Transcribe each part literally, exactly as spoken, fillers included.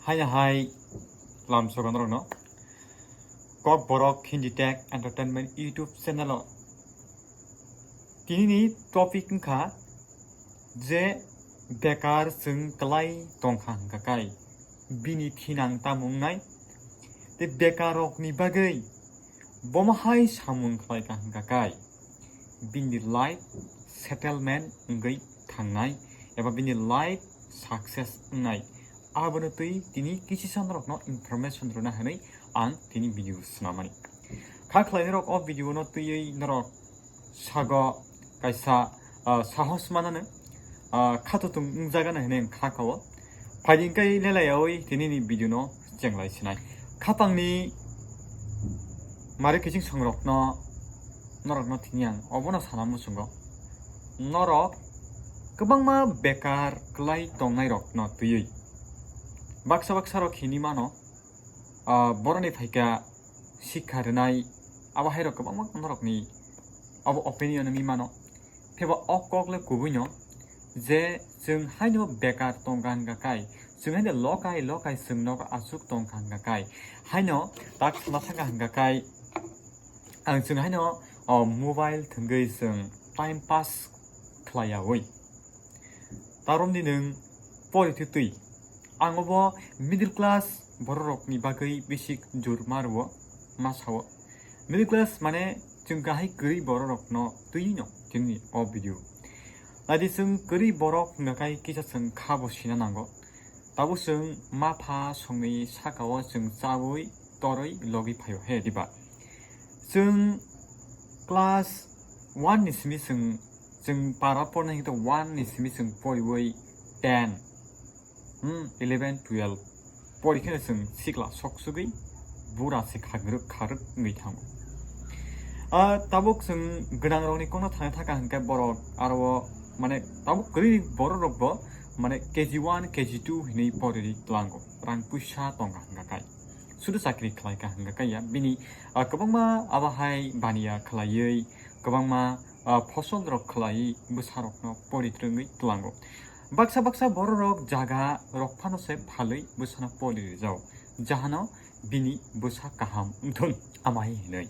Hai hai lam sogan rokno Kokborok Hindi Tech Entertainment YouTube channel o. Tini ni topic wngkha je bekar chwng kwlai tongkha hwnkha kai bini thinang tamo wngnai, tei bekar rokni bagwi bomo hai samung khlaikha hwnkha kai bini life settlement wngwi thangnai eba bini life success wngnai. Abono twi tini kisi sa norokno information rwna hwnwi ang tini video swnamani. Kha khlainai rok o video no twiwi norok sago kaisa, ah, sahos manano, ah, kha tutung wngjaga na hwnwi ang kha kao. Phaidi hwnkhe lelayawi tini ni video no chenglai sinai. Khapangni mare kiching songrokno norokno tini ang obono sana muchungo. Norok kwbangma bekar kwlai tongnai rokno twiwi baksa baksa rok hini mano, ah, boroni phaikha sikha rwnai, abo hai rok kwbangma norokni abo opinion wngwi mano. Phiya ba o kok le kubui no je chwng haino bekar tongkha hwnkha kai, chwng haino lokai lokai chwng nogo aswk tongkha hwnkha kai, haino tak sana thangkha hwnkha kai, ang chwng haino, o, mobile thwngwi chwng time pass khlaiyawi. Taromni nwng pori thwi twi. Ang obo middle class bororokni bagwi bisi jor ma rwo, ma sao. Middle class mane chwng kahai kwrwi bororokno twiwi no chini o video. Naidi chwng kwrwi borok hwnkha kai kisa chwng kha bo sina nango. Tabuk chwng ma pha songni saka o chwng chawi torwi logwi phaio he diba. Chwng class one ni simi chwng, chwng para pornai hwnkhe one ni simi chwng poriwi ten, hmm, eleven, twelve pori kheno chwng sikla sok sugwi bura se khagrwk kharwk wngwi thango. Ah, tabuk chwng gwnang rokni kokno thangwi thangkha hwnkhe borok aro o, mane tabuk kwrwi borok rok bo mane K G one, K G two hinwi poriri tlango, rang puisa tongkha hwnkha kai. Sudu chakri khlai kha hwnkha kai ya. Bini, ah, kwbangma abo hai baniya khlaiwi, kwbangma, ah, phosol rok khlaiwi bwsa rokno pori twrwngwi tlango. Baksa baksa borok rok jaga rok phano se phalwi bwsano pori rijao. Jahano bini bwsa kaham wngthun ama hai hinwi.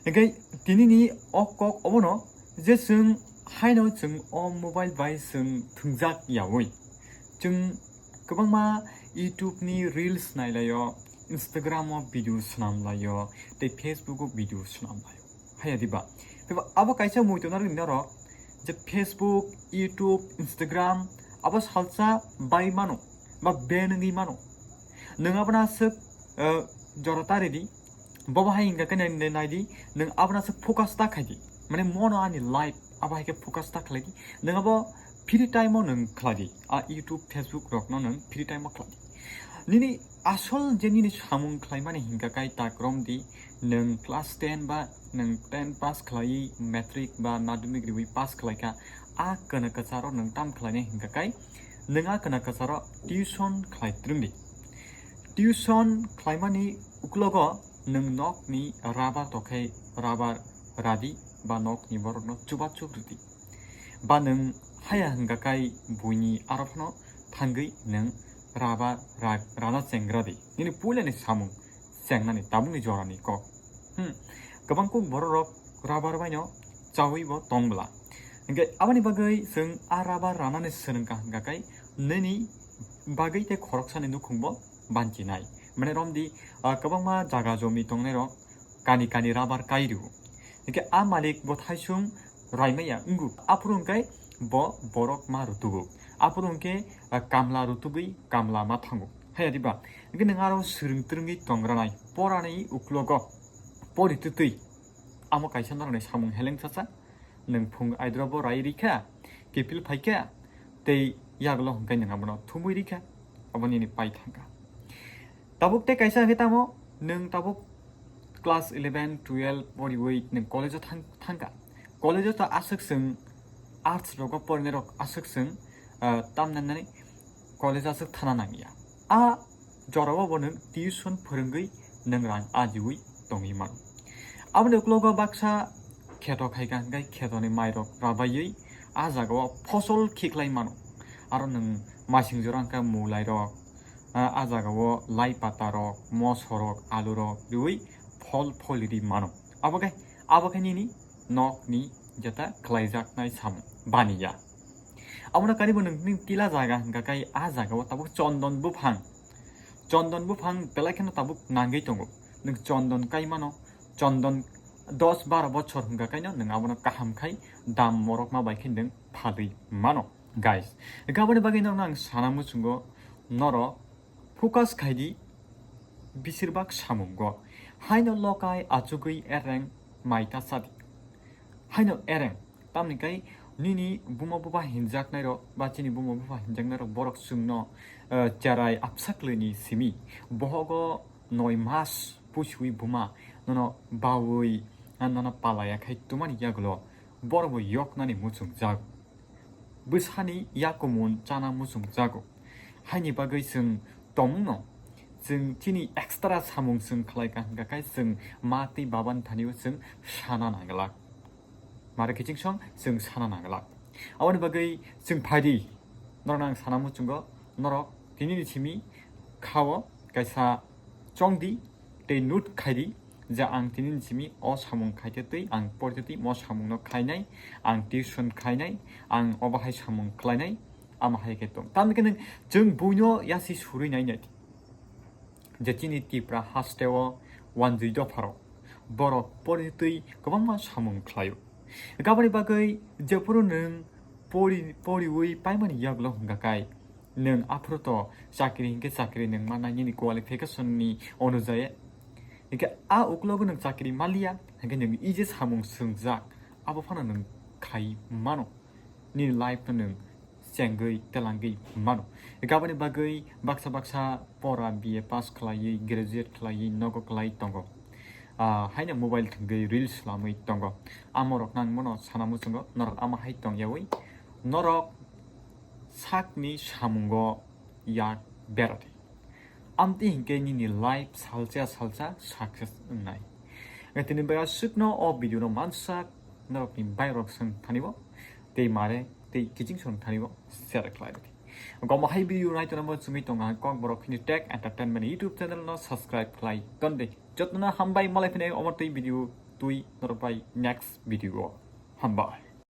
Hwnkhe tini ni o kok obono je chwng haino chwng o mobile bai chwng thwngjak yawi. Chwng kwbangma YouTube ni reels nailaio, Instagram o video swnamlaio, tei Facebook o video swnamlaio. Haya diba? Tei abo kaisa muitu narwk norok je Facebook, YouTube, Instagram abo salsa bai mano ba ban wngwi mano. Nwng abono aswk, eh, jora ta ridi, bobo hai hwnkha khe nai, nai, naidi, nwng abono aswk focus ta khaidi. Mane mono ani life abo hai khe focus ta khlaidi. Nwng abo free time o nwng khlaidi. A YouTube, Facebook rokno nwng free time o khlaidi. Nini asol je nini samung khlaimani hwnkha kai tak romdi, nwng class ten ba nwng ten pass khlaiwi matric ba madhyamik riwi pass khlaikha, a kwna kwcharo nwng tam khlainai hwnkha kai nwng a kwna kwcharo tuition khlai twrwngdi. Tuition khlaimani uklogo nwng nokni rubber tokhai rubber radi ba nokni borokno chubachu rwdi. Ba nwng haya hwnkha kai buini aro phano thangwi nwng rubber ra-, rana chengra di. Nini puilani samung chengnani tabukni jorani kok. Hmm. Kwbang kuk bororok rubber baino chawi bo tong bwla. Hwnkhe aboni bagwi chwng a rubber ranani swrwngkha hwnkha kai nini bagwi tei khoroksani nukhung bo banchinai. Mane romdi, ah, kwbangma jaga jomi tongnairok kani kani rubber kai rw. Hwnkhe a malik bo thaisung raimaya wngo. Aphuru hwnkhe bo borok ma rutugo. Aphuru hwnkhe, ah, kamla rutugwi kamla ma thango. Haya diba? Hwnkhe nwng aro swrwng twrwngwi tongranai porani uklogo pori twtwi. Amo kaisa norokni samung heleng chacha. Nwng phung aidrobo rai rikha, kipil phaikha, tei yagulo hwnkhe nwng abono thumwi rikha, abo nini pai thangkha. Tabuk tei kaisa hwnkhe tamo, nwng tabuk class eleven, twelve poriwi nwng college-o thang-, thangkha. College-o ta aswk chwng arts rogo porinairok aswk chwng, ah, tamnani college aswk thana nangya. A jorao bo nwng tuition phwrwngwi nwng rang ajiwi tongwi mano. Aboni uklogo baksa kheto khaikha hwnkhe khetoni mairok rabaiwi a jagao phosol khiklai mano. Aro nwng masing jora hwnkhe mulairok, Ah, a jagao lai pata rok, moso rok, alu rok riwi phol pholi ri mano. Abo khe, abo khe nini nok ni jeta khlaijaknai samung baniya. Abono karibo nwng, nwng tila jaga hwnkha khe a jagao tabuk chondon buphang. Chondon buphang belai kheno tabuk nangwi tongo. Nwng chondon kai mano, chondon dos baro bochor hwnkha kaino nwng abono kaham khai dam morok ma bai khe nwng phalwi mano. Guys, hwnkhe aboni bagwi norokno ang sana muchungo norok focus khai di bisirbak samungo. Haino lokai achugwi ereng mai ta sa di. Haino ereng. Tamni kai nini buma buba hinjaknairok ba chini buma buba hinjaknairok borok chwngno, eh, cherai apsaklwini simi. Bohogo noi mas pusiwi buma nono bawi, ah, nono palaya khai tumani yagulo borokbo yoknani muchungjago. Bwsani yakumun chana muchungjago. Haini bagwi chwng tongmungno chwng chini extra samung chwng khlaika hwnkha khe chwng ma tei babani thani-o chwng sana nanglak. Mare kiching song chwng sana nanglak. Aboni bagwi chwng phaidi, norokno ang sana muchungo, norok tinini simi khao kaisa chongdi tei note khaidi je ang tinini simi o samung khaite twi, ang porite twi mo samungno khlainai, ang tuition khlainai, ang obo hai samung khlainai, ama hai khe tong. Tamni khe nwng chwng buino yasi surui nainai. Je chini Tipra hasteo wanjwi dopharok borok poritwi kwbangma samung khlaio. Gaboni bagwi jephuru nwng pori-, poriwi paimani yagulo hwnkha kai, nwng aphuru to chakri hinkhe chakri nwng manna nini qualification ni onujai. Hinkhe a uklogo nwng chakri maliya, hinkhe nwng ije samung swngjak, abo phano nwng khai mano. Nini life no nwng chengwi telangwi mano. Gaboni bagwi baksa baksa pora B A pass khlaiwi, graduate khlaiwi nogo kwlai tongo. Ah, haino mobile thwngwi reels lamwi tongo. Amorok nang mano sana muchungo, norok ama hai tongyawi norok sakni samungo yak beradi. Amtwi hinkhe nini life salsa salsa success wngnai. Tini bai aswkno o video no mansak norokni bairok swng thanibo tei mare tei kiching swng thanibo share khlai rwdi. Goma hai video nai tongo chumui tonga kok borok hini Tech Entertainment YouTube channel no subscribe khlai tondi. Jotno hambai malai phine omo tei video twi norok bai next video o. Hambai.